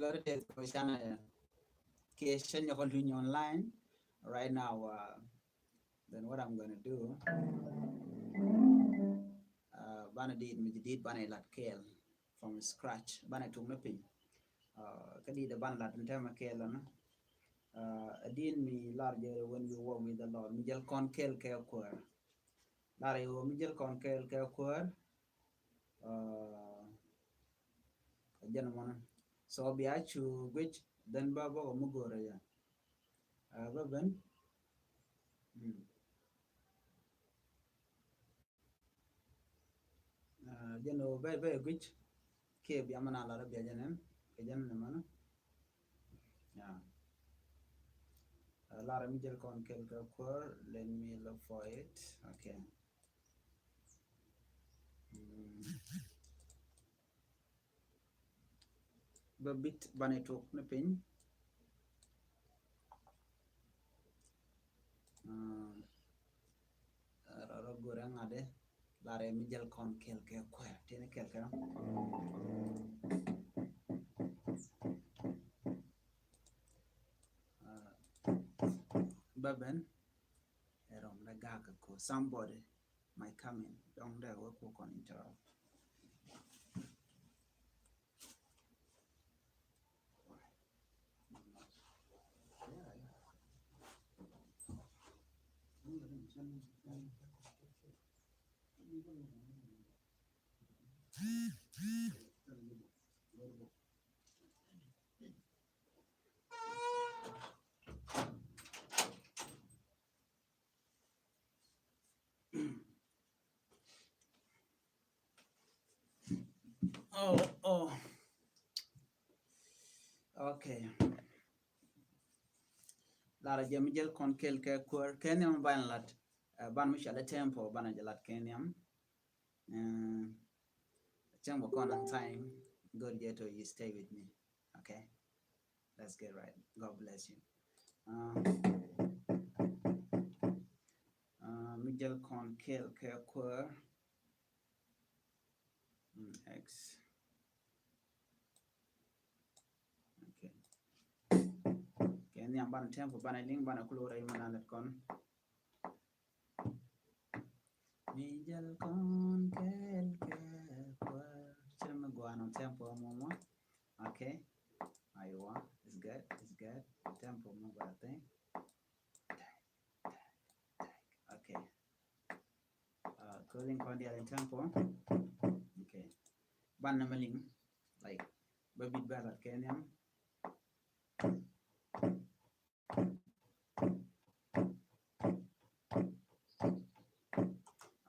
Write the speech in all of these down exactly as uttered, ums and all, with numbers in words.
Lɔri tɛth kɔ canɛ kiɛ cä nyɔkɔ luny online right now. Uh, then what I'm gonna do, uh, banɛ dit mi jadid, banɛ lat kɛɛl from scratch, banɛ tuk ni piny. Uh, kä dit banɛ lat ni tɛmɛ kɛɛl ni. Uh, a din mi lar jɛ when we walk with the Lord, mi jäl kɔn kɛɛl kɛ kuäär. Lar iwä mi jäl kɔn kɛɛl kɛ kuäär. Uh, a jɛn mɔnɛ. So bia cu guic, then ba bɔkɔ mi go̱rɛ yɛ. Uh, ba ben. Hmm. Uh, jɛn o bɛ, bɛ guic. Kiɛ bia mana lar bia jɛn ɛn. Kɛ jɛn ni mana. Yeah. Uh, lar mi jäl kɔn kɛɛl kɛ kuäär. Let me look for it. Okay. Mm. Bä bit banɛ tuk ni piny. Ah, rɔ, rɔ gurɛ ŋa̱dɛ, lar mi jäl kɔn kɛɛl kɛ kuäär, tini kɛɛl kɛ. Ah, bä ben, ɛ rɔm dɛ gak ko somebody. My coming. Dɔŋ dɛ wä ku kɔn interrupt. Oh, oh. Okay. Lar jɛ mi jäl kɔn kɛɛl kɛ kuäär, kɛ nhiam banɛ lat, eh, banɛ mi cɔalɛ tempo, banɛ jɛ lat kɛ nhiam. Eh, cäŋ bä kɔn on time, go̱r jɛ to you stay with me. Okay. Let's get right. God bless you. Uh, uh, mi jäl kɔn kɛɛl kɛ kuäär. Mm, X. Okay. Kɛ nhiam banɛ tempo, banɛ liŋ, banɛ kulɛ rɛy mana lät kɔn. Mi jäl kɔn kɛɛl kɛ kuäär. Cɛ mi guan on tempo mɔmɔ. Okay. Aywa. It's good. It's good. Tempo mɔ guan thing. Okay. Uh, closing kɔn dial in tempo. Okay. Banɛ mi liŋ. Like, bä bit bä lat kɛ nhiam.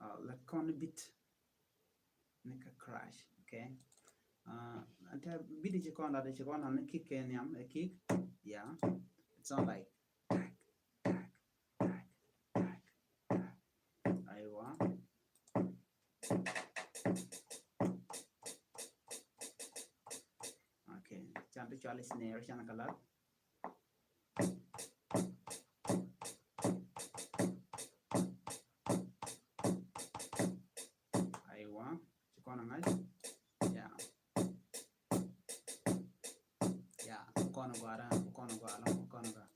Uh, lät kɔn bit ni kɛ crash, okay? Uh, ɛn tɛ bit ci kɔn lat, ci kɔn lat ni kick kɛ nhiam, ɛ kick, yeah. It's not like tak, tak, tak, tak, tak. Aywa. Okay, can ti cɔal snare, can kɛ lat. Aywa, ci kɔn ŋa̱c. Yeah. Yeah, kɔn gɔaa, kɔn gɔaa, kɔn gɔaa.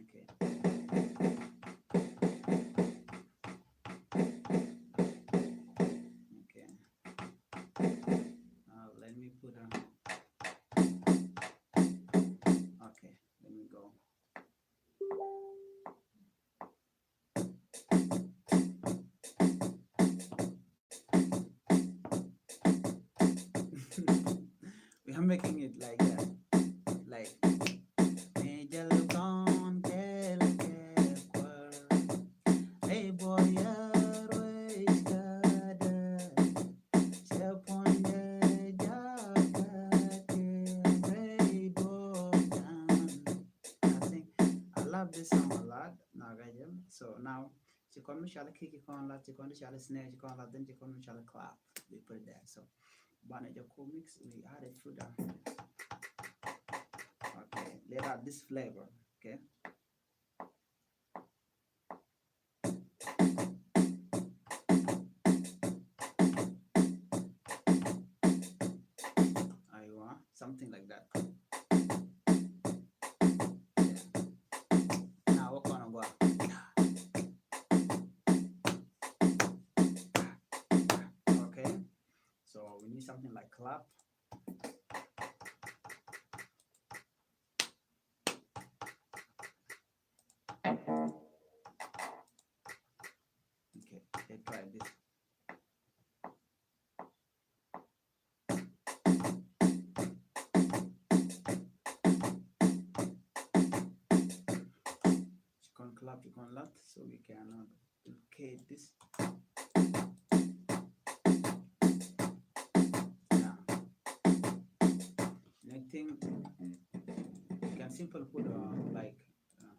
Okay. Okay. Uh, let me put on. Okay, let me go. We are making it like that. Like, mi jäl kɔn kɛɛl kɛ kuäär. Hey boy, ya ruec kadɛ. Cɛ puɔ̱nydɛ jakä kɛ rɛy duɔ̱ɔ̱p dan. I think I love this song a lot. Nakä jɛ. So now, ci kɔn mi cɔal kick, ci kɔn lat, ci kɔn mi cɔal snare, ci kɔn lat, then ci kɔn mi cɔal clap. We put it there. So, banɛ jɛ ku mix, we add it through the. Okay, let out this flavor, okay? something like clap. Okay, let's try this. Ci kɔn clap, ci kɔn lat, so we can uh, duplicate this. Yeah. And I think you can simply put uh, like uh,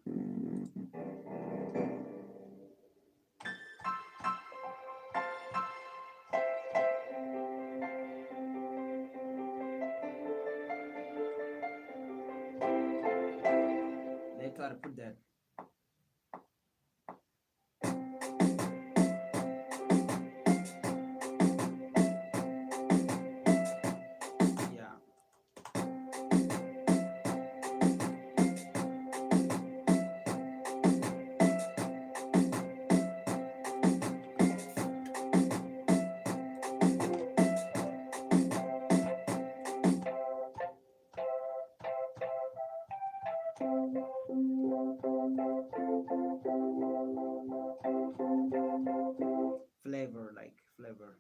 Let's try to put that. Yeah. Flavor, like flavor.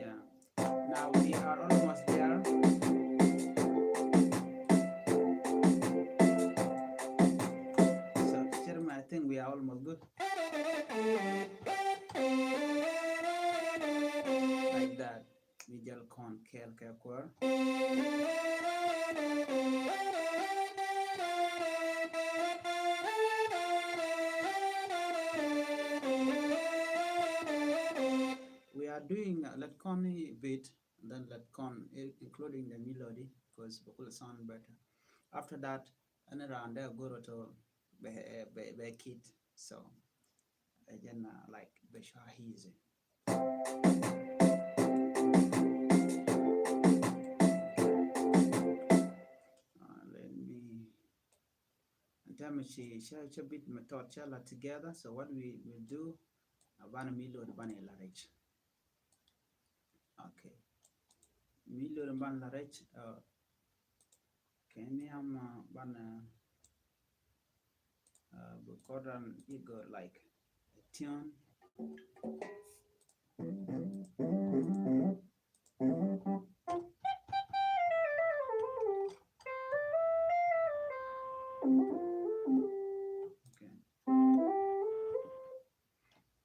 Yeah. Now we are almost there. So, Chairman, I think we are almost good. Like that. Mi jäl kɔn kɛɛl kɛ kuäär. We are doing uh, lät kɔn beat, then lät kɔn, eh, including the melody, because bɛ kulɛ sound better. After that, ɛn raan dee go̱r tɔ bɛ, bɛ, bɛ kit. So, ɛ jɛn uh, like bɛ cua easy. Uh, let me, ɛn täämɛ ci, ci, ci beat mɛ tɔt cä la together. So what we will do, uh, banɛ melody banɛ la rɛc. Okay. Melody banɛ la rɛc. Uh, Kɛ ni ama banɛ uh, bi kɔdan igo like a tune. Okay.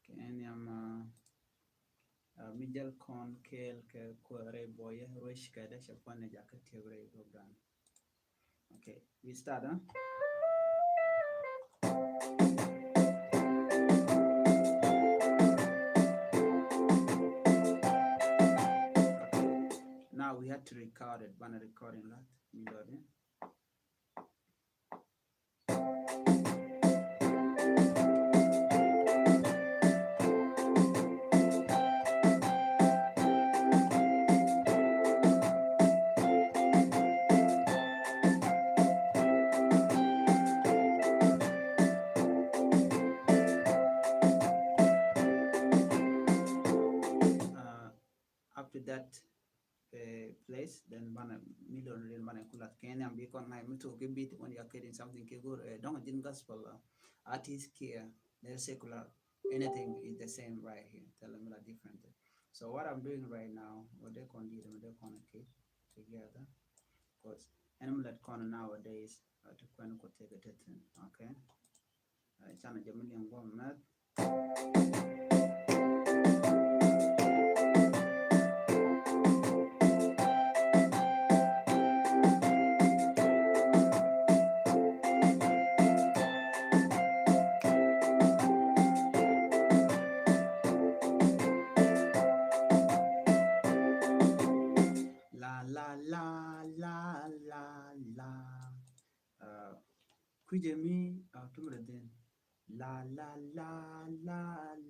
Kɛ ni ama uh, mi jäl kɔn kɛɛl kɛ kuäärɛ bɔyɛ ruec kɛ dɛ cɛ kuanɛ jakä tiɛp rɛy program. Okay, we start, huh? Now we had to record it, banɛ recording that, mi lɔt in. Uh, up to that uh, place, then banɛ melody, then banɛ kulat kɛ ni am bi kɔn ŋa̱c mi tok kɛ beat when you are creating something kɛ go̱r, uh, dɔŋ jin gospel uh, artist kɛ, uh, they're secular, anything is the same right here. Tell them a different thing. So what I'm doing right now, what they can do, what they can keep together, because animal that corner nowadays uh, to kɔn kɔ take a thing, okay? Uh, canɛ jɛ mi liɛŋ guɔ mɛth. La, la, la, la, la, la. Uh, kui̱cɛ mi uh, tumrɛ dhin. La, la, la, la,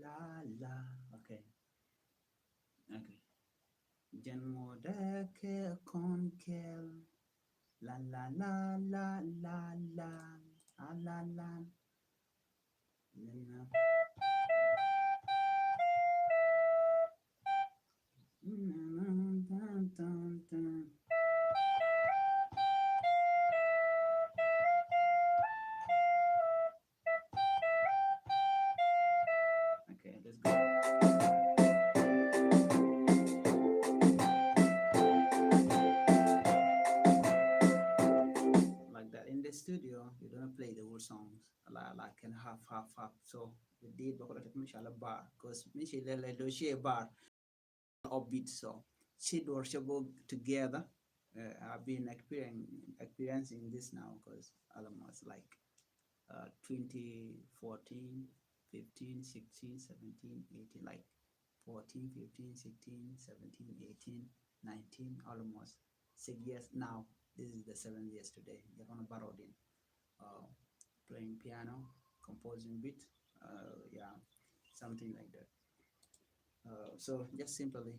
la, la. Okay. Okay. Jɛn ŋuɔ̱t dee kɛ kɔn kɛl. La, la, la, la, la, la, la, la, la. Okay, let's go. Like that. In the studio, you don't play the whole songs. Like, like in half, half, half. So we did, but like, inshallah, bar. 'Cause inshallah, like, do she bar. Upbeat. So ci duɔr cɛ go together. Uh, I've been experiencing, experiencing this now 'cause almost like, uh, twenty fourteen, fifteen, sixteen, seventeen, eighteen, like fourteen, fifteen, sixteen, seventeen, eighteen, nineteen, almost six years now. This is the seventh years today. You're gonna borrow in, uh, playing piano, composing beat, uh, yeah, something like that. Uh, so just simply,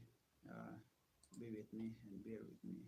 uh, be with me and bear with me.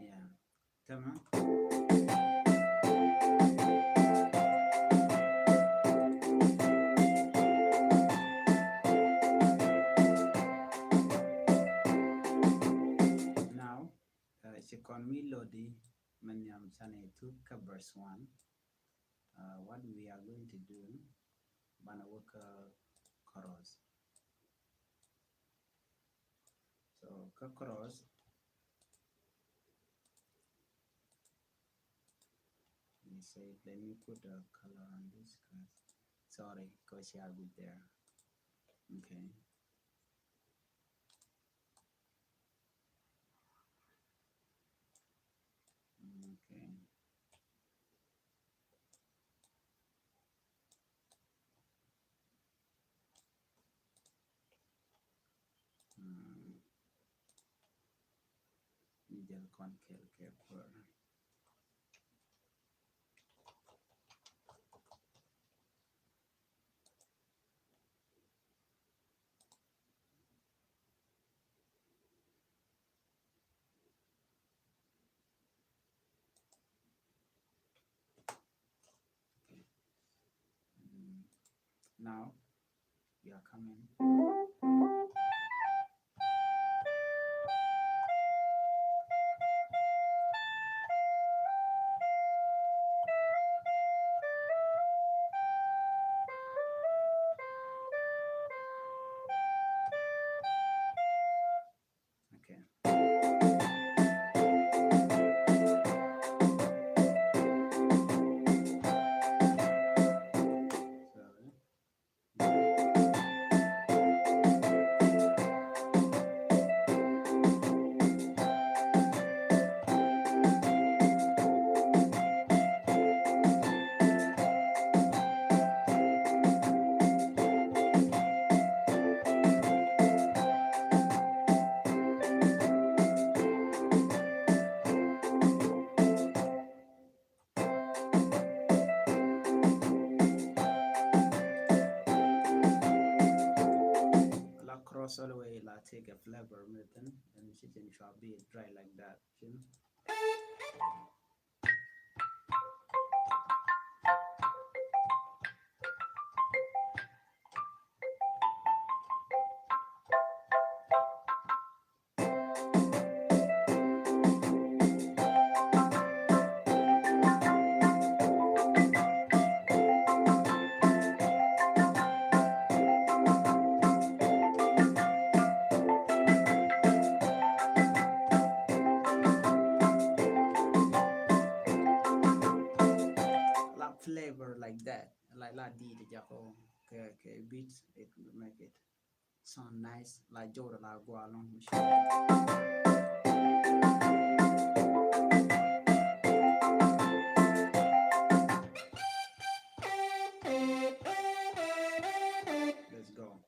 Yeah. Tamam. Now, uh, ci kɔn mi lodi mɛ nhiam sanɛ thuk kä verse one. Uh, what we are going to do, banɛ wä kä chorus. So kä chorus, let me say, let me put a color on this 'cause, sorry, 'cause you are good there. Okay. Okay. Mm. Ni jɛl kɔn kɛl kɛ kuäär. Okay. Mm. Now, you are coming. Okay. Sorry. La cross all the way, la take a flavor, mɛ thin, and she can try be dry like that, you know. flavor like that. Like la di di jako ke ke beats, it will make it sound nice. La jora la gua long. Let's go.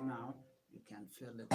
Now, you can feel it.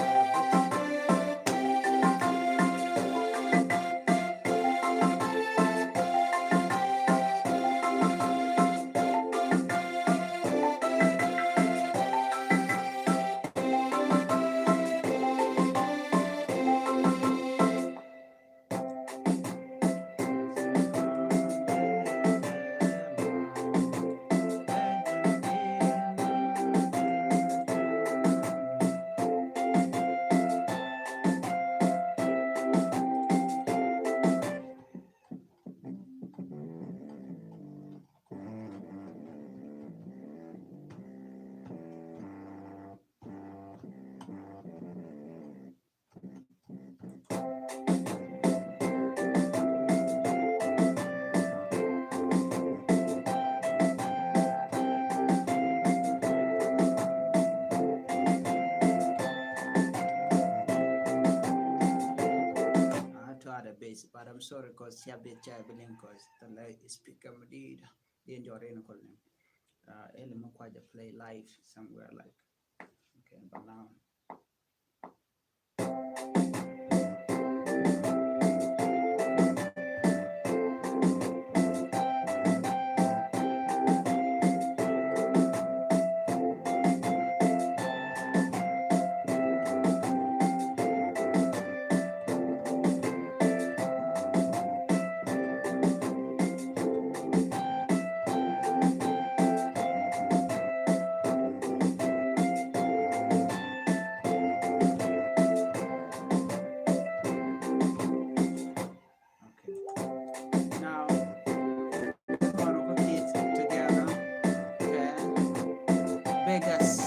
I try the bass, but I'm sorry 'cause I have the chair billing 'cause the light is speaker. Did you enjoy it? Uh, Eli Makwaja play live somewhere like, okay, but now Okay. Now, we're gonna put it together. Okay. Vegas.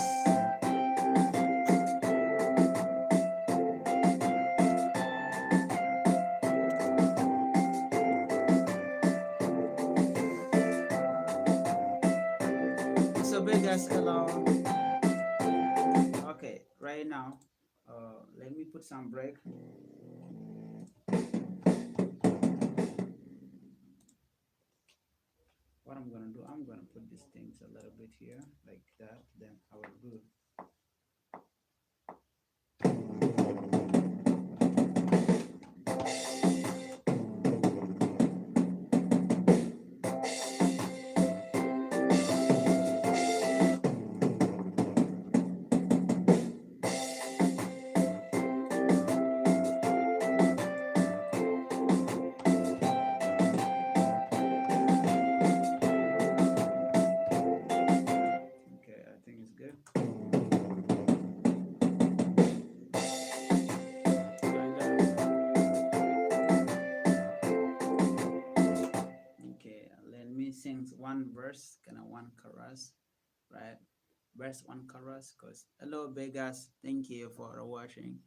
So Vegas, hello. Okay, right now, uh, let me put some break. What I'm gonna do, I'm gonna put these things a little bit here, like that. Then I will do. Okay, I think it's good. Okay, let me sing one verse, kɛnɛ one chorus, right? Verse one chorus, 'cause hello Vegas, thank you for watching.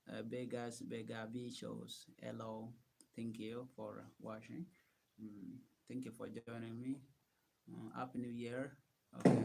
Uh, Vegas, Vega B shows. Hello, thank you for watching. Mm, thank you for joining me. Uh, Happy New Year. Okay.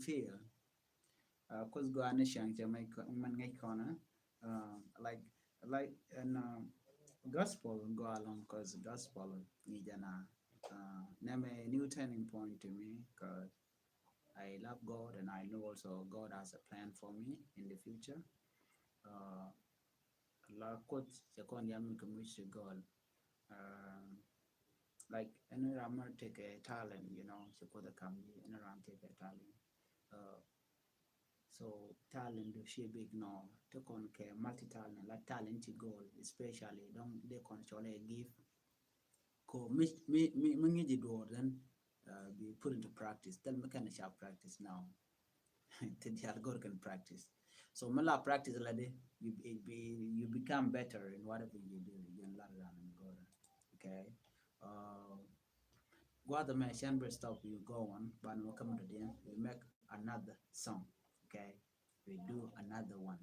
feel. Uh, kuth gɔaa ni ciaŋ cɛ mɛn ŋäc kɔn, uh, like, like, and, uh, gospel gɔaa lɔŋ, cause gospel ni jana, uh, name a new turning point to me, cause I love God and I know also God has a plan for me in the future. Uh, la kuth cɛ kɔn yam mi kɛ muc ci gɔl. Uh, like, any ram take a talent, you know, cɛ kuth a kam, any ram take a talent. Uh, so talent du ci big no, te kɔn kɛ multi talent, la talent ci gɔl, especially dɔŋ de kɔn cɔl a gift. Ko mi, mi, mi, mi ŋi̱ci duɔɔr then, uh, be put into practice. Then mi kɛn ca practice now. Ti dial gor kɛn practice. So mi la practice la de, you, it be, you become better in whatever you do. You learn that and go. Okay. Uh, guath mɛ cɛn bɛ stop, you go on. Ban mɛ come to the end. We make another song. Okay. We do another one.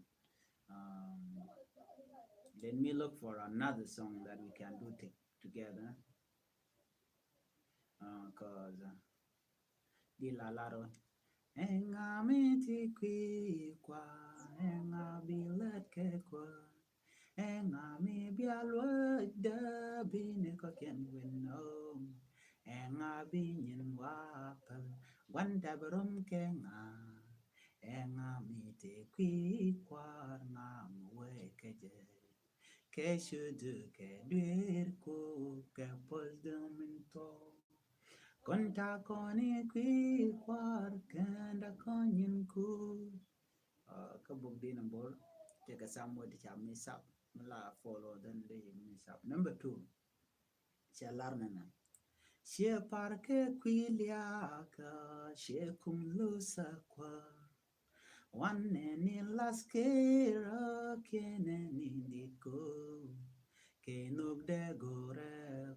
Um, let me look for another song that we can do t- together. Uh, cause, uh, di la laro. Ɛŋa mi ti kwi kwa, ɛŋa bi lɛt kɛ kwa. Ɛŋa mi bia luɔc dee bi ni kɔkiɛn win nɔ. Ɛŋa bi nyin wa päl guan dap rom kɛ ŋa. Ɛŋa mi te kwi kuar ŋa mi wee kɛ jɛ. Kɛ cudu kɛ duer ku kɛ puɔth dum min tuɔ. Kɔn ta kɔn i kwi kuar kɛn da kɔn nyin ku. Uh, kä buk di number, tëë kɛ Samuel ti ca mix up, mi la follow then di mix up. Number two, cɛ lar nɛnɛ. Ciɛ par kɛ kui̱ liakä, ciɛ kum lusa kua. Wan nɛ ni laskera kiɛ nɛ ni dit ko. Kɛ nuk dɛ gorɛ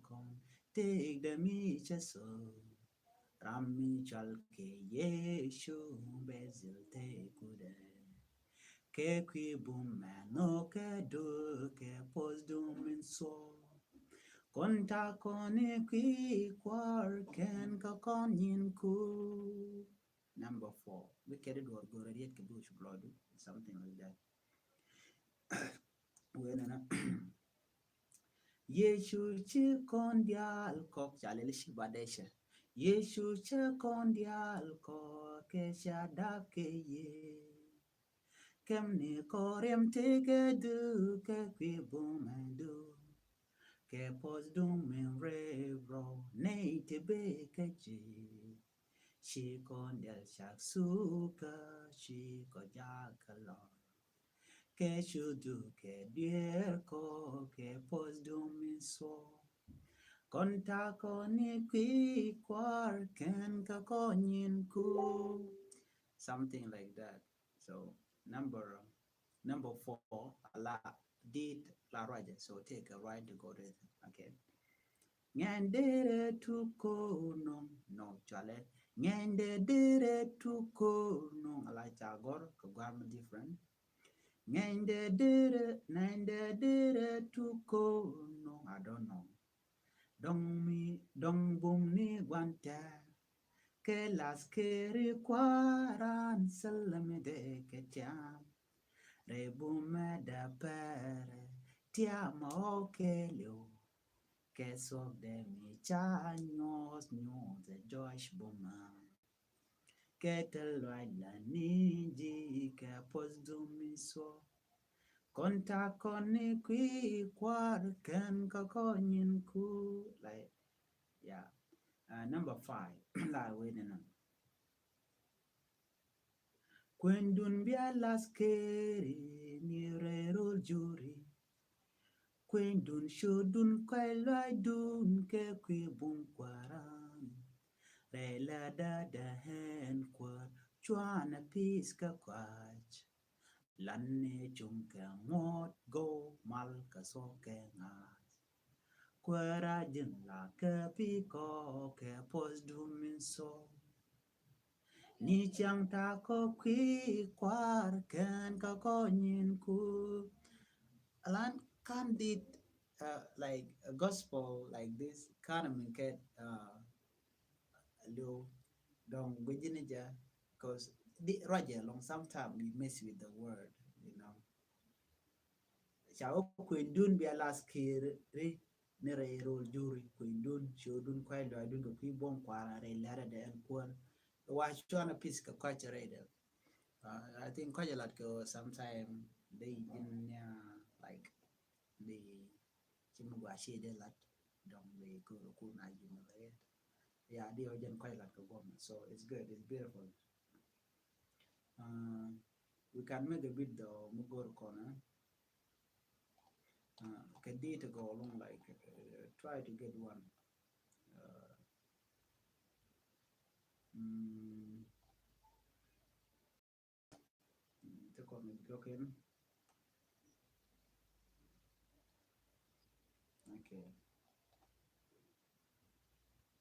kɔn, tëëk dɛ mi cɛ so. Ram mi cɔal kɛ Yecu bɛ zil te kudɛ. Kɛ kui̱ bum mɛ nhɔk kɛ duk kɛ puɔth dum min thuɔk. Kɔn ta kɔn i kui̱ kuar kɛn kä kɔn nyin ku. Number four. Bi kɛ di duɔr go̱rɛ riet kɛ bush blood, something like that. Wee nɛnɛ. Yecu ci kɔn diaal kɔk ca lɛl ci ba dee cɛ. Yecu ci kɔn diaal kɔk kɛ ca dak kɛ ye. Kɛm ni kɔriɛm tëëkɛ duk kɛ kui̱ bumɛ duk. Kɛ puɔth dum min rɛy rɔ nɛy te bee kɛ ji̱. Ci kɔn diaal cak thukä ci kɔ jakä lɔr. Kɛ cudu kɛ duer kɔ kɛ puɔth dum min thuɔk. Kɔn ta kɔn i kui̱ kuar kɛn kä kɔn nyin ku. Something like that. So number, number four, a la dit la ruacɛ. So take a right to go there. Okay. Ŋɛn derɛ tuk ko̱r nuŋ, nɔ cɔalɛ. Ŋɛn dɛ derɛ tuk ko̱r nuŋ, a la ca gɔr kɛ gua̱r mi different. Ŋɛn dɛ derɛ, ŋɛn dɛ derɛ tuk ko̱r nuŋ, I don't know. Dɔŋ mi, dɔŋ bum ni guan tɛ. Kɛ laskeri kuaran sälɛ mi dee kɛ tiam. Rɛ bumɛ dee pɛrɛ tiam ɔ kɛ liw. Kɛ thuɔk dee mi ca nyuɔth nyuɔth ɛ Joash bumɛ. Kɛ te luac la ni ji̱ kɛ puɔth dum mi thuɔk. Kɔn ta kɔn ni kui̱ kuar kɛn kä kɔn nyin ku. Like, yeah. Uh, number five. La wee ni nɔ. Kuendun bia laskeri ni rerol juri. Kuendun codun kɔc luacdun kɛ kui̱ bum kuaran. Rɛy la dada ɣän kuar cuanɛ pis kä kuac. Lan ni cuŋ kɛ ŋuɔ̱t go̱o̱k mal kɛ thuɔk kɛ ŋa̱a̱th. Kuäärä ji̱n la kɛ pikɔ kɛ puɔth dum min thuɔk. Ni ciaŋ ta kɔ kui̱ kuaar kɛn kä kɔ nyin ku. Alan kan dit, uh, like a gospel like this kan min kɛ, uh, liw dɔŋ gui̱ ji̱n jɛ. because the ruacɛ lɔŋ sometimes we mess with the word, you know. Ca wä kuendun bia las kiri ni rɛy rol juri kuendun ciodun kuay luaydun kɛ kui buɔm kuara rɛy lɛrɛ dɛ ɛn kuɔn. Wa cuan a piece kɛ kɔc rɛy dɛ. Uh, I think kɔc a lat kɛ sometimes they in uh, like they ci mi gua ci de lat dɔŋ they go to kuna jumla yet. Yeah, they are jen kɔc lat kɛ buɔm. So it's good, it's beautiful. Uh, we can make a beat though, mi gor kɔnɛ. Uh, kɛ di to go along like uh, try to get one. Uh, mm, to call me broken. Okay.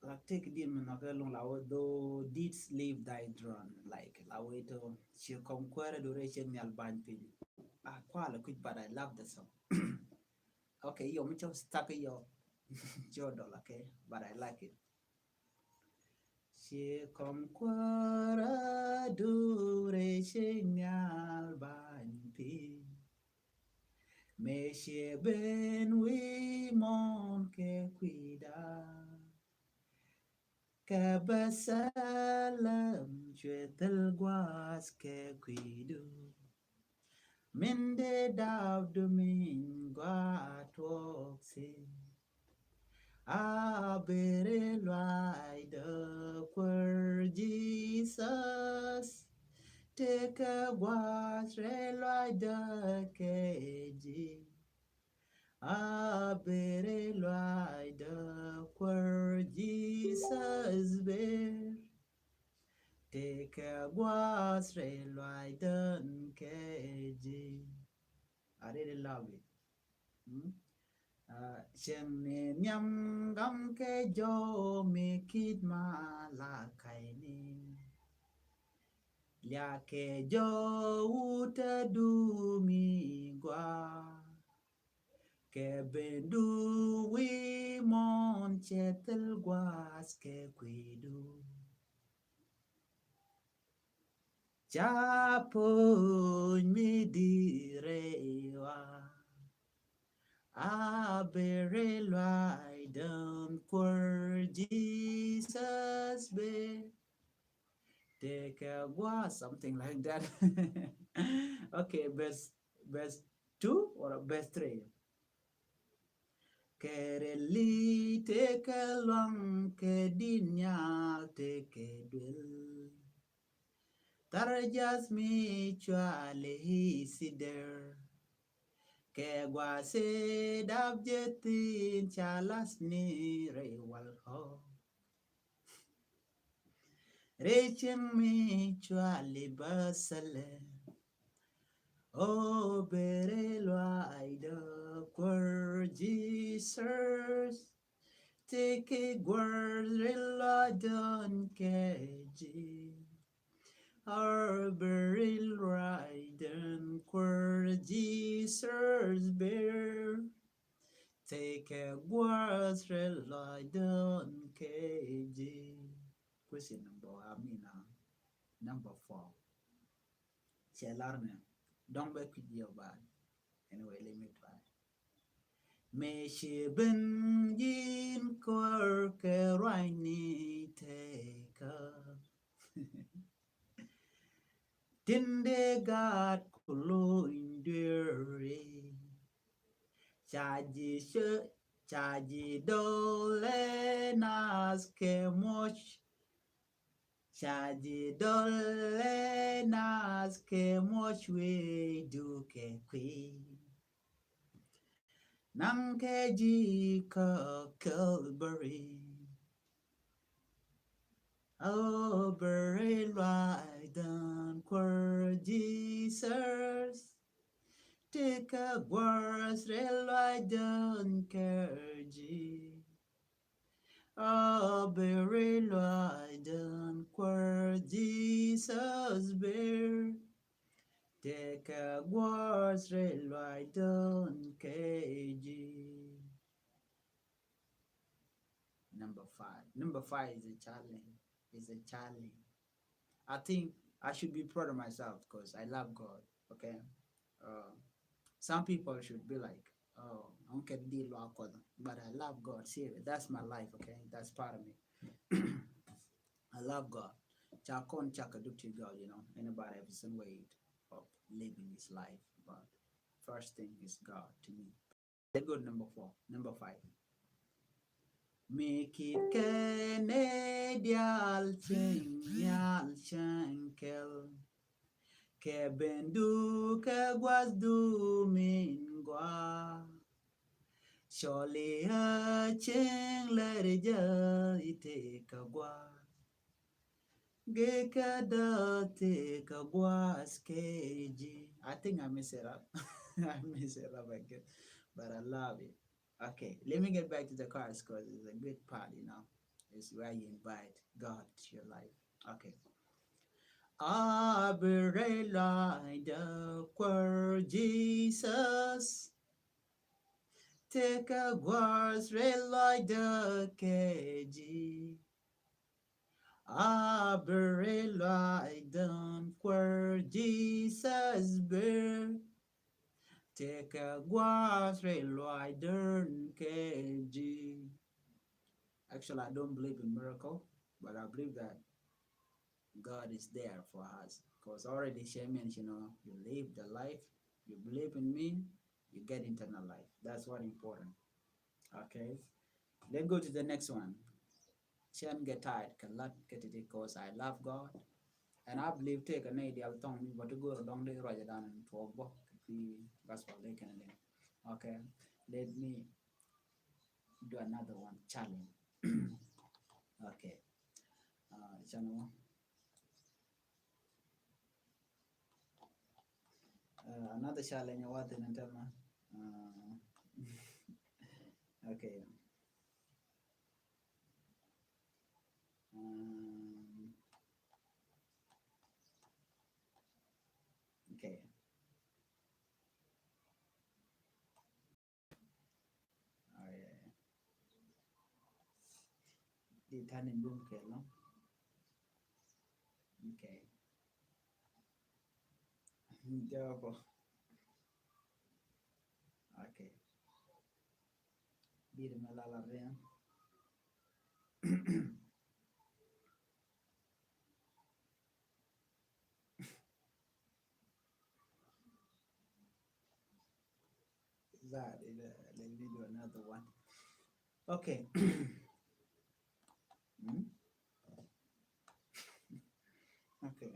La tek din mi nɔkɛ luŋ la wä, though deeds leave thy throne, like la wä to ci kɔm kuɛrɛ dore cɛ mial bany piny. Ah, kualɛ kuc, but I love the song. Okay, yo mi cɔ stuck yo. Cɔ dɔl, okay, but I like it. Ci kɔm kuɛrɛ dore cɛ mial bany piny. Mëë ciɛ ben wi̱i̱ muɔ̱ɔ̱n kɛ kui̱da. Kɛ Bɛthɛlɛm cuɛ thil gua̱a̱th kɛ kui̱du. Min dee dapdu min gɔaa tuɔɔk thi̱n. A beri luaacdä Kuäär Jesus. Tekɛ gua̱a̱th rɛy luaacdä kɛ ji̱. A beri luaacdä Kuäär Jesus ber. Tekɛ gua̱a̱th rɛy luaacdän kɛ ji̱. I really love it. Mm? Uh, cieŋni nhiam gam kɛ jɔw mi ki̱t ma la kayni. Liakɛ jɔw wutɛ dumi gua. Kɛ bendu wi̱i̱ muɔ̱ɔ̱n cɛ thil gua̱a̱th kɛ kui̱du. Ca puɔ̱ny mi di̱i̱t rɛy wa. A beri luaacdän Kuäär Jesus ber. Tekɛ gua̱a̱th, something like that. Okay, verse, verse two or verse three. Kɛ rɛli tekɛ luaŋ kɛ di̱t nhial tekɛ duel. Thar jath mi cuali hi sidɛr. Kɛ gua̱a̱th dap jɛ thi̱n ca la̱th ni rɛy wal ɔ. Rɛy cieŋ mi cuali Bɛthɛlɛm. O beri luaacdä Kuäär Jesus. Tekɛ gua̱a̱th rɛy luaacdän kɛ ji̱. A beri luaacdän Kuäär Jesus ber. Tekɛ gua̱a̱th rɛy luaacdän kɛ ji̱. Question number, I mean, uh, number four. Cɛ lar nɛ dɔ̱ŋ bɛ kui̱c yɛ ba. Anyway, let me try. Mëë ci ben ji̱n Kuäär kɛ ruacni tekä. Tin dee gaat ku luny dueeri. Ca ji̱ cä, ca ji̱ dɔlɛ naath kɛ muɔ̱c. Ca ji̱ dɔlɛ naath kɛ muɔ̱c wecdu kɛ kui̱. Naŋ kɛ ji̱ kä Calvary. A beri luaacdän Kuäär Jesus. Tekɛ gua̱a̱th rɛy luaacdän kɛ ji̱. A beri luaacdän Kuäär Jesus ber. Tekɛ gua̱a̱th rɛy luaacdän kɛ ji̱. Number five. Number five is a challenge. Is a challenge. I think I should be proud of myself because I love God. Okay. Uh, some people should be like, oh, I don't care the law, but I love God. See, that's my life. Okay, that's part of me. I love God. Ca kɔn cak a duk ti God, you know. Anybody have his own way of living his life, but first thing is God to me. Let's go to number four, number five. Mi kit kɛnɛ diaal cieŋ nhial cieŋ kɛl. Kɛ bendu kɛ gua̱thdu min gua. Cɔli a cieŋ lɛr jɛ ite kɛ gua. Gɛ kɛ dɔ te kɛ gua̱th kɛ ji̱. I think I mess it up. I mess it up again. But I love it. Okay, let me get back to the chorus because it's a good part, you know. It's where you invite God to your life. Okay. A bi rɛy lɔaacdä Kuäär Jesus. Tekɛ gua̱a̱th rɛy lɔaacdä kɛ ji̱. A bi rɛy lɔaacdä Kuäär Jesus ber. Tekɛ gua̱a̱th rɛy lɔaacdä kɛ ji̱. Actually, I don't believe in miracle, but I believe that God is there for us. Because already she mentioned, you know, you live the life, you believe in me, you get eternal life. That's what important. Okay. Let's go to the next one. Cɛn get tired kɛ lat kɛ titi, cause I love God. And I believe tëëkɛ nɛy diaal thɔŋ mi bä ti go̱o̱r dɔŋ di ruacɛ dan tuɔɔk bä kɛ kui̱ gospel di kɛn di. Okay. Let me do another one challenge. Okay. Uh, channel. Uh, another challenge, what in a term? Uh, okay. Um, okay. Di tani bum kɛ lɔ. Okay. Jɔbɔ. Okay. Biri mɛ lala rian. That is, uh, let me do another one. Okay. Hmm? Okay.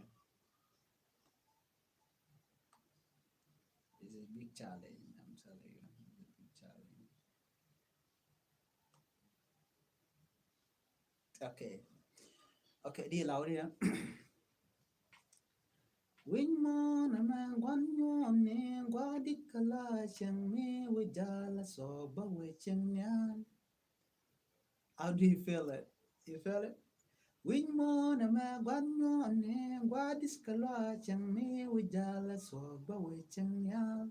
It's a big challenge, I'm telling you. It's a big challenge. Okay. Okay, di lau dia. Wi̱ny mɔ nɛ mɛ gua̱n nyuɔn ni gua̱ dik kɛ la cieŋ mi wi̱c jal a sɔɔk bä wee cieŋ nial. How do you feel it? You feel it? Wi̱ny mɔ nɛ mɛ gua̱n nyuɔn ni gua̱ dik kɛ la cieŋ mi wi̱c jal a sɔɔk bä wee cieŋ nial.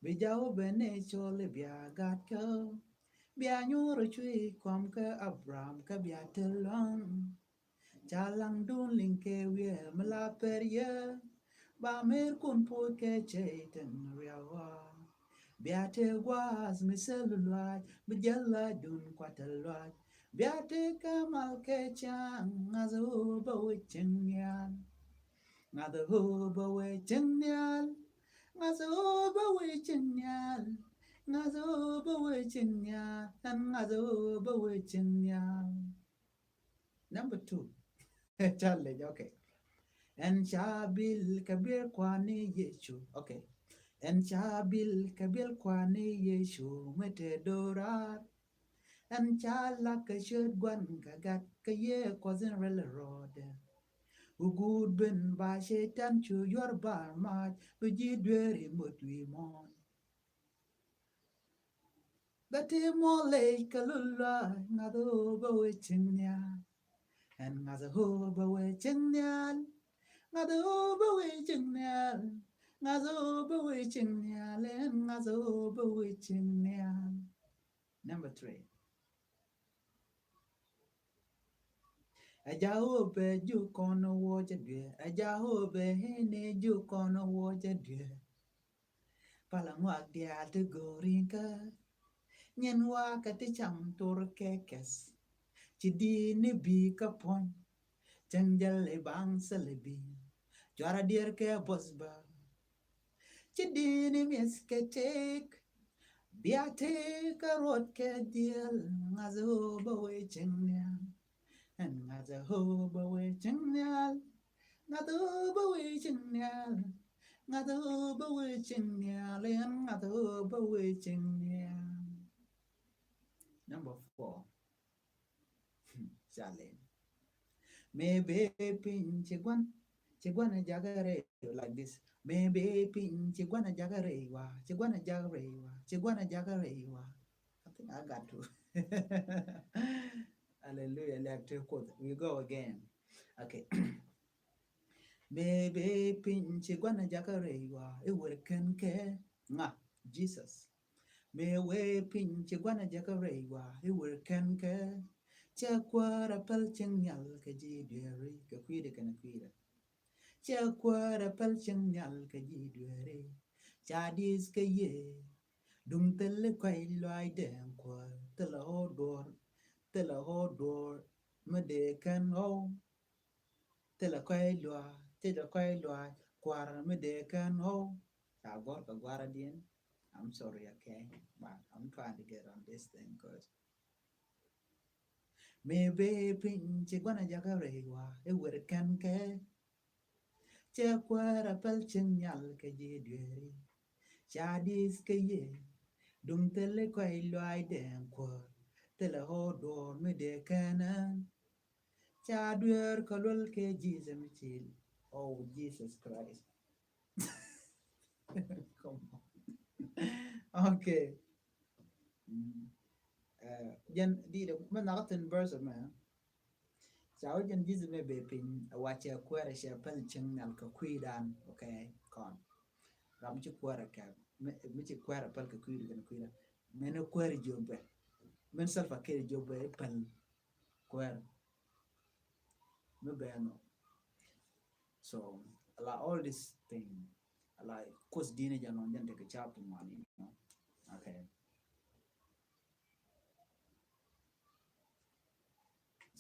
Bi jaw ben ni col bia gat kä. Bia nyuur cui̱ kɔm kä Abraham kä bia te luaŋ. Ca laŋdun liŋ kɛ wiɛ mi la per yɛ. Ba mer kun puɔt kɛ cɛy ten riawa. Bia te guas mi sel luac bi jɛl la dun kuat luac. Bia te kamal kɛ caŋ ŋath ɣöö bä wecin nial. Ŋath ɣöö bä wecin nial. Ŋath ɣöö bä wecin nial. Ŋath ɣöö bä wecin nial. Ɛn ŋath ɣöö bä wecin nial. Number two. Challenge, okay. Ɛn ca bil kɛ bil kuani Yecu. Okay. Ɛn ca bil kɛ bil kuani Yecu mi te dorar. Ɛn ca lak kɛ ciöt guan kɛ gat kɛ yee kuɔth in rɛl rɔɔdɛ. Wu guut ben ba Cɛytan cu yuɔr bar mac bi ji̱ dueeri mot wi̱i̱ mɔɔn. Bɛ ti muɔlec kɛ lul luac ŋath ɣöö bä wee cieŋ nial. Ɛn ŋath ɣöö bä wee cieŋ nial. Ŋath ɣöö bä wee cieŋ nial. Ŋath ɣöö bä wee cieŋ nial. Ɛn ŋath ɣöö bä wee cieŋ nial. Number three. Ɛ Jahobɛ juk kɔn wä cɛ duer, ɛ Jahobɛ hene juk kɔn wä cɛ duer. Palä ŋuak diaal ti go̱o̱rikä, nyin wakä ti cam tur kɛ kɛs. Ci di̱i̱t ni bi kä puɔ̱ny, cäŋ jäl ibaŋ sɛl ibi. Cuara dier kɛ buɔth bä. Ci di̱i̱t ni mi̱eth kɛ tëëk, bia tëëk kä ruɔt kɛ dhiel. Ŋa̱th ɣöö bä wee cieŋ nhial. Ɛn ŋa̱th ɣöö bä wee cieŋ nhial. Ŋa̱th ɣöö bä wee cieŋ nhial. Ŋa̱th ɣöö bä wee cieŋ nhial. Ɛn ŋa̱th ɣöö bä wee cieŋ nhial. Number four. Challenge. Mëë bee piny ci gua̱n, ci gua̱n a jakä rɛy like this. Mëë bee piny ci gua̱n a jakä rɛy wa, ci gua̱n a jakä rɛy wa, ci gua̱n a jakä rɛy wa. I think I got to. Hallelujah. Like to quote. We go again. Okay. Mëë bee piny ci gua̱n a jakä rɛy wa, i̱ wer kɛn kɛ ŋa? Jesus. Mëë wee piny ci gua̱n a jakä rɛy wa, i̱ wer kɛn kɛ. Cɛ kuäär a päl cieŋ nhial kɛ ji̱ dueeri, kɛ kui̱dɛ kɛnɛ kui̱dɛ. Cɛ kuäär a päl cieŋ nhial kɛ ji̱ dueeri. Ca di̱i̱th kɛ yee. Duŋ thil i̱ kɔ̱a̱c luaac dee ɛn kuäär, thil a ɣɔw duɔ̱ɔ̱r, thil a ɣɔw duɔ̱ɔ̱r mi dee kɛn ɣɔw. Thilɛ kɔ̱a̱c luaac, thilɛ kɔ̱a̱c luaac, kua̱r mi dee kɛn ɣɔw. Ca gɔ̱r kɛ gua̱radiɛn. I'm sorry, okay, but I'm trying to get on this thing, 'cause mëë bee piny ci gua̱n a jakä rɛy wa, i̱ wer kɛn kɛ. Cɛ kuäär a päl cieŋ nhial kɛ ji̱ dueeri. Ca di̱i̱th kɛ yee. Duŋ thilɛ kɔ̱a̱c luaac dee ɛn kuäär, thilɛ ɣɔw duɔ̱ɔ̱r mi dee kɛn ɣä. Ca dueer kɛ luel kɛ Jesus mi cil. Oh, Jesus Christ. Come on. Okay. Mm. Eh, jɛn di̱i̱t mɛ nhɔk thin verse mɛ. Ca wä jɛn Jesus mɛ bee piny, a wa cɛ kuɛɛrɛ cɛ päl cieŋ nhial kɛ kui̱dan. Okay, kɔn. Ram ci kuɛɛrɛ kɛ, mi, mi ci kuɛɛrɛ päl kɛ kui̱dan kɛ kui̱dan. Mɛn kuɛɛrɛ jiök bɛ. Mɛn Salva Kiir jiök bɛ päl kuɛɛrɛ. Mi bɛ nɔ. So, ala all this thing, ala kus dini jɛ nɔ jɛn tekɛ cap tu mani, you know. Okay.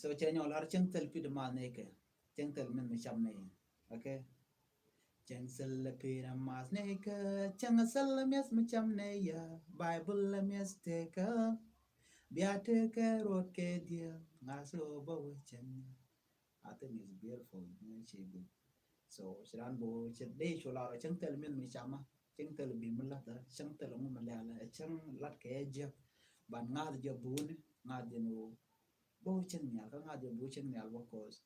So, cɛ nyɔ lar cieŋ thil pit mal ni kɛ. Cieŋ thil min mi cam ni. Okay. Cieŋ thil pit mal ni kɛ. Cieŋ thil miɛth mi cam ni ya. Bible miɛth tekɛ. Bia tekɛ ruɔt kɛ diɛ. Ŋa̱th ɣöö bä wee cieŋ. I think it's beautiful. Ni ci bi. So, ci ran bo, ci dee cu lar cieŋ thil min mi cam ma. Cieŋ thil bi mi lat, cieŋ thil ŋu mi lɛl, cieŋ lat kɛ jiɛk. But ŋa̱th jɛ buni, ŋa̱th jɛ ni wä. Bo cieŋ nhial, kä ŋa̱th jɛ bo cieŋ nhial, because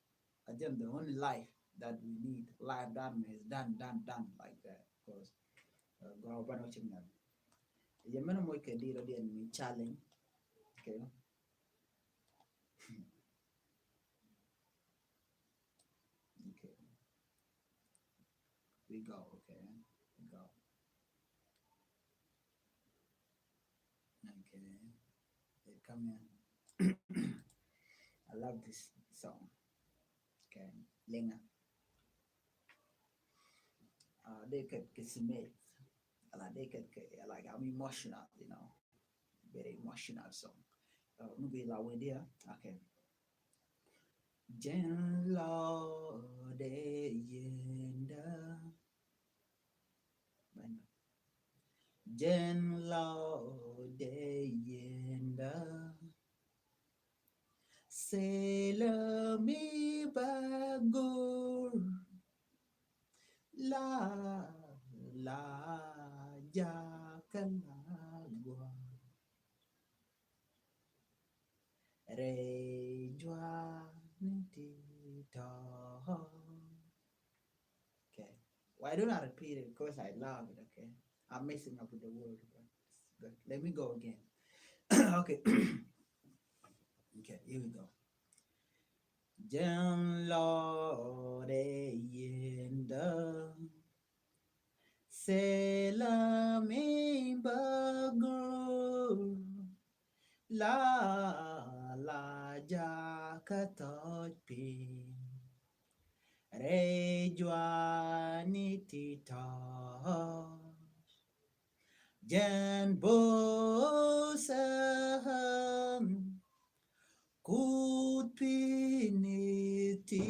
again, the only life that we need, life that is done, done, done like that. Because, uh, gɔaa banɔ cieŋ nhial. Yɛ mɛn mɔ kɛ di rɔ di ni challenge. Okay. Okay. We go, okay. We go. Okay. They come in. I love this song. Okay. Lenga. Uh, they could get some, like, I'm emotional, you know. Very emotional song. Uh, maybe la way there. Okay. Jɛn lɔɔdɛ yɛndɛ. Jɛn lɔɔdɛ yɛndɛ. Sɛlɛ mi ba go̱r. La, la, jakä la gua. Rɛy juani ti tɔ. Okay. Why don't I repeat it? Because I love it, okay? I'm messing up with the word. But it's good. Let me go again. Okay. Okay, here we go. Jɛn lɔɔdɛ yɛndɛ. Sɛlɛ mi ba go̱r. La, la, jakä kä thɔc piny. Rɛy juani ti tɔ̱ Jɛn bo̱o̱thä Kuth pi̱ni ti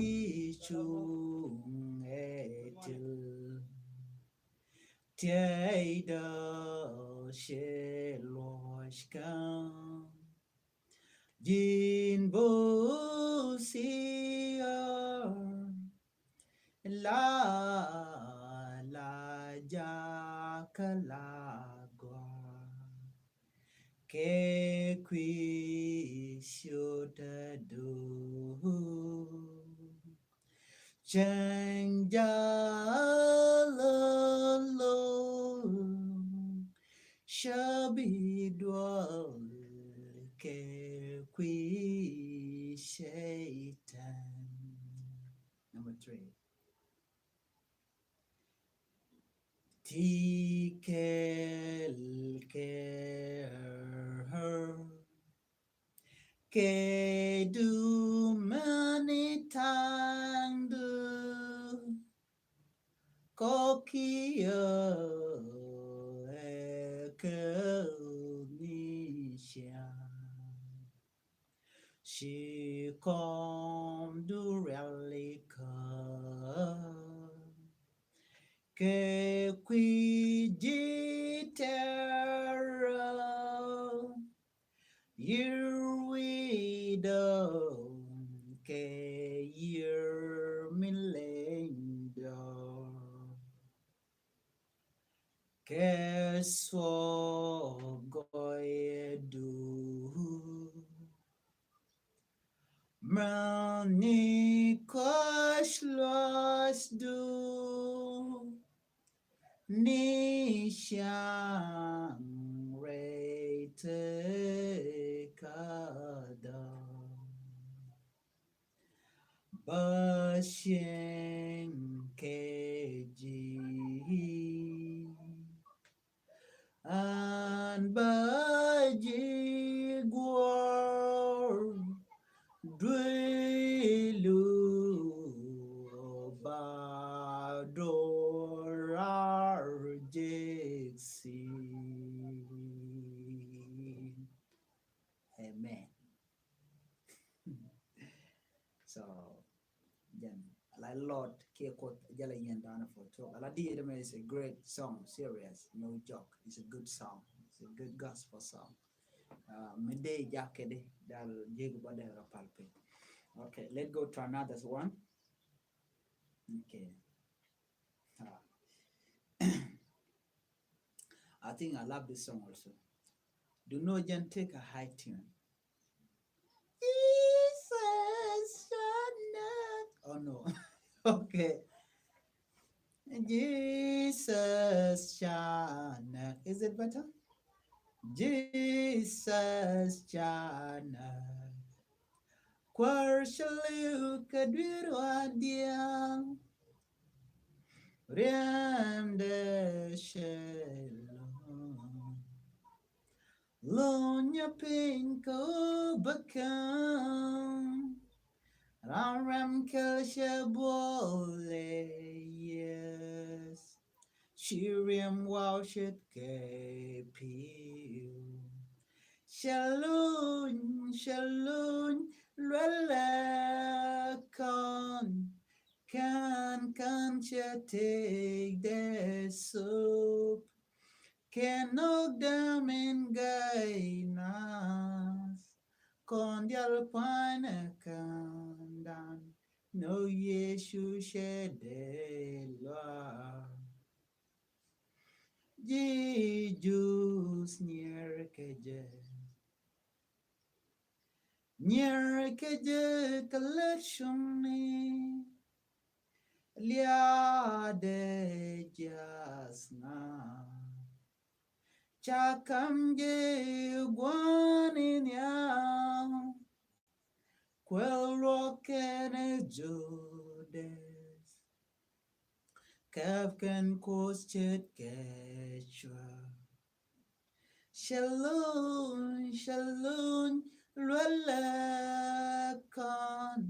cuŋ ɛ til tiɛy dɔ cɛ luɔc ka̱m. Ji̱n bo̱o̱thä la la jakä la gɔaa kɛ kui̱ ciötdä duk. Cäŋ jalä lo̱ŋ cä bi duɔl kɛ kui̱ cɛy-tan. Number three. Ti kɛl kɛ kɛ dumäni ta̱a̱ŋdu kɔkiɛ ɛ kɛ ni ciaŋ. Ci kɔm du rialikä kɛ kui̱ ji̱ tɛrä yi̱r wi̱i̱dɔ kɛ yi̱r mi leŋdɔ. Kɛ thuɔk gɔɔyädu mäni kɔc luɔcdu ni ciaŋ rɛy tekädɔ. Bä cieŋ kɛ ji̱ an bä ji̱ guɔ̱ɔ̱r duëëlu ba do̱raar jek thi̱n. Amen. So, jɛn la Lord kiɛ Kuoth jɛ la yɛn da̱a̱n for talk. Ala diet mɛ is a great song, serious, no joke. It's a good song. It's a good gospel song. Uh, mi dee jacket dal jig ba dee rapal piny. Okay, let's go to another one. Okay. Ah. I think I love this song also. Do not just take a high tune. Jesus, Shana. Oh no. Okay. Jesus, Shana. Is it better? Jesus, Shana. Kuäär cä li̱w kɛ dui̱r wa diaal. Riɛmdɛ cɛ lo̱o̱ŋ. Lo̱o̱ŋ nyɛ piny kä bä käm. Ram ram kɛl cɛ buɔlɛ yes. Ci riɛm waw ce̱tkɛ pi̱w. Cɛ luny, cɛ luny, luɛlɛ kɔn. Kän, kän cɛ tëëkdɛ thop. Kɛ nhök däm in gäy nath. Kɔn diaal pua̱nyɛ kändan. Nhök Yecu cɛ dee luaak. Ji̱ Juudh nyier kɛ jɛ. Nyier kɛ jɛ kɛ lät cuŋni. Liaadɛ jiath ŋa̱. Ca ka̱m jɛ gua̱a̱ni nhiam. Kuäär luɔk kɛnɛ Juudäth. Käp kɛn Kuoth ce̱tkɛ cua. Cɛ luny, cɛ luny, luɛlɛ kɔn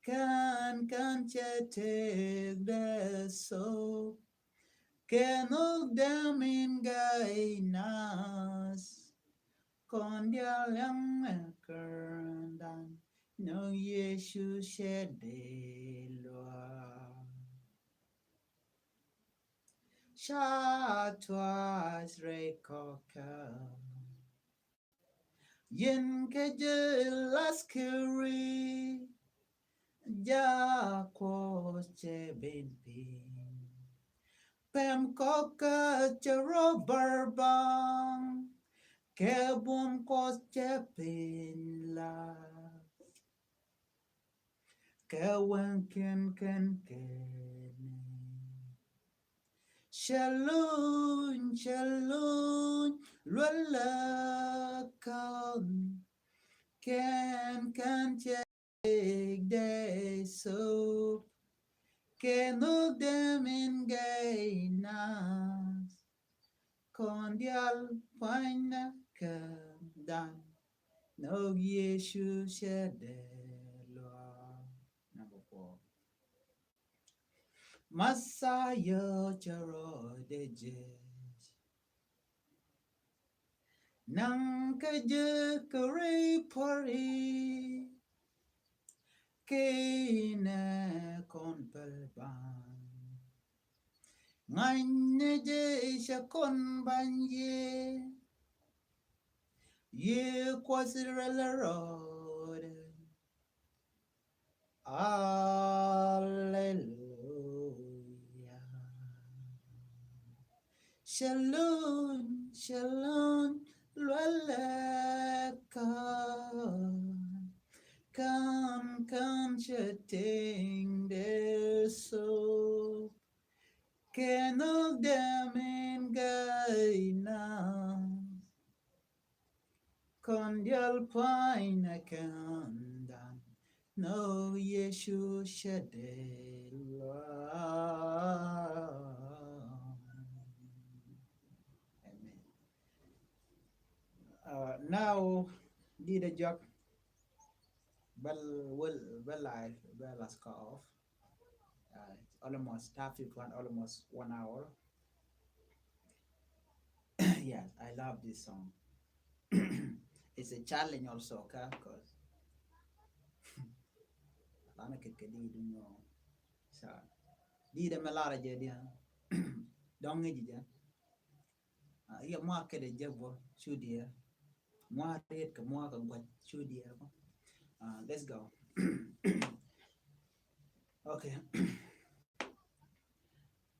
kɛn kɛn cɛ tëkdɛ thok. Kɛ nhök dee min gay nath kɔn diaal yaŋ ɛ kärdan nhök Yecu cɛ dee luaak. Ca tuac rɛy kɔkä. Yɛn kɛ jɛ laskiri. Ja Kuɔth cɛ ben piny. Pɛm kɔkä cɛ rɔ bär baŋ. Kɛ buɔm Kuɔth cɛ piny la. Kɛ wɛŋ kɛn kɛn kɛn. Cɛ luny, cɛ luny, luɛlɛ kɔn kɛn kɛn cɛ tëkdɛ thok. Kɛ nhök dee min gay nath kɔn diaal pua̱nynɛ kärdan nhök Yecu cɛ dee luaak. Number four. Mɛthia cɛ rɔɔdɛ jek. Naŋ kɛ jek kɛ rɛy puɔri. Kɛ inɛ kɔn päl baŋ. Ŋa̱cnɛ jɛ cɛ kɔn ba̱ny yɛ. Yɛ Kuɔth rɛl rɔɔdɛ. Aleluya. Cɛ luny, cɛ luny, luɛlɛ kɔn kɛn kɛn cɛ tëkdɛ thok. Kɛ nhök dee min gay nath kɔn diaal pua̱nynɛ kärdan nhök Yecu cɛ dee luaak. Amen. Uh, now, di dee jɔak bä, well, bä live, bä last call off. Uh, it's almost half to one, almost one hour. Yes, I love this song. It's a challenge also, okay? Cause lana kɛ kɛ di duŋ yɔ. So, di dɛ mɛ lara jɛ di ha. Dɔŋ ŋi̱ ji̱ jɛ. Uh, yɛ mwa kɛ dɛ jɛ bɔ cu diɛ. Mwa riet kɛ mwa kɛ guac cu diɛ bɔ. Uh, let's go. Okay.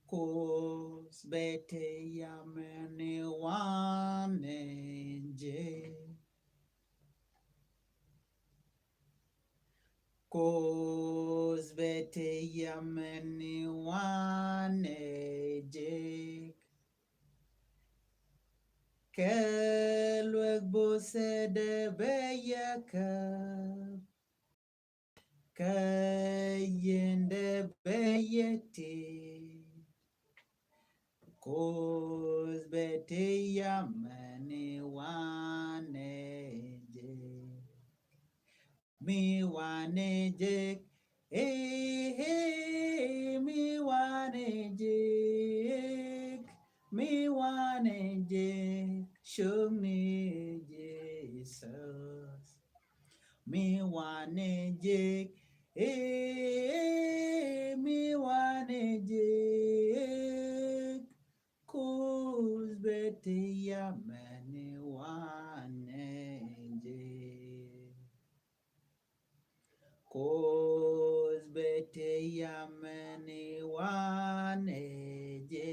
Kuoth bɛ te yamɛ ni wanɛ jɛ. Kuoth bɛ te yamɛ ni wanɛ jɛ. Kɛ luek bo̱thɛ dee bɛ yɛ käp. Kɛ yɛn dee bɛ yɛ ti. Kuoth bɛ te yamɛ ni wanɛ jɛ. Mi wanɛ jɛ. Hey, hey, mi wanɛ jɛ. Mi wanɛ jɛ. Show me Jesus. Mi wanɛ jɛ. Eh, mi wanɛ jɛ. Kuoth bɛ te yamɛ ni wanɛ jɛ. Kuoth bɛ te yamɛ ni wanɛ jɛ.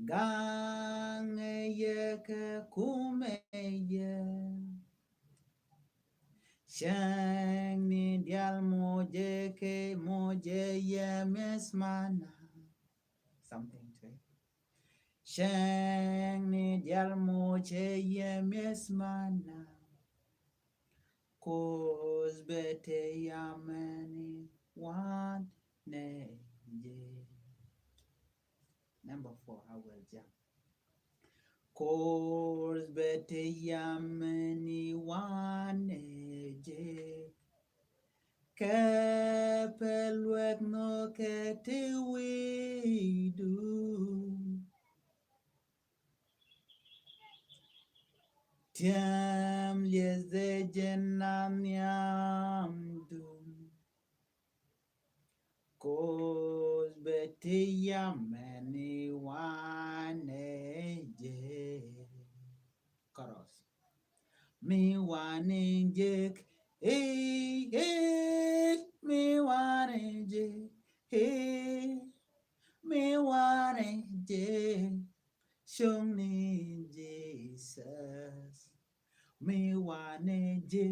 Gaŋɛ yɛ kɛ kumɛ yɛ. Cäŋ ni dial mujɛ kɛ mujɛ yɛ miss mana. Something to it. Cäŋ ni dial mujɛ yɛ miss mana. Kuoth bɛ te yamɛ ni wanɛ jɛ. Number four, I will jump. Ko̱r bɛ te yamɛ ni wanɛ jɛ. Kɛ pɛ luɛk nɔ kɛ te wi̱i̱du. Tiɛm liɛth dee jɛ na nhiamdu. Ko̱r bɛ te yamɛ ni wanɛ jɛ. Chorus. Mi wanɛ jɛ, hey, hey, mi wanɛ jɛ, hey, mi wanɛ jɛ. Cuŋni Jesus. Mi wanɛ jɛ,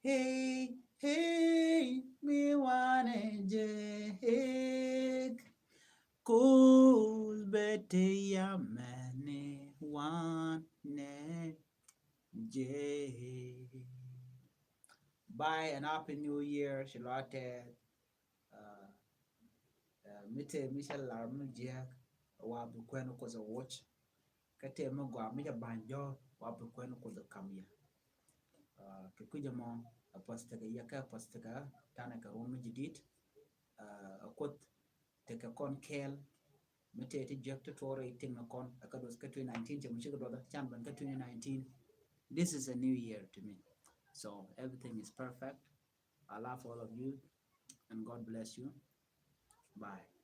hey, hey, mi wanɛ jɛ, hey. Ko̱r bɛ te yamɛ ni wanɛ jɛ. Bye and happy new year. Ci lɔatɛ. Uh, uh, mi te mi cɛ lar mi jiɛk wa bi kuɛn Kuoth ɛ woc. Kä te mi gɔaa mi cɛ ba̱ny jɔ̱ɔ̱r wa bi kuɛn Kuoth ɛ kam yɛ. Uh, kɛ kui̱c ɛmɔ ɛ puɔth tekɛ yɛ kɛ puɔth tekɛ tanɛ kɛ ruɔm mi ji̱ di̱t. Uh, ɛ Kuoth tekɛ kɔn kɛɛl mi te ti jiɛk ti tuɔɔr i̱ tim ni kɔn ɛ kä duɔth kä twenty nineteen cɛ mi cikɛ duɔth can ben kä twenty nineteen. This is a new year to me. So everything is perfect. I love all of you and God bless you. Bye.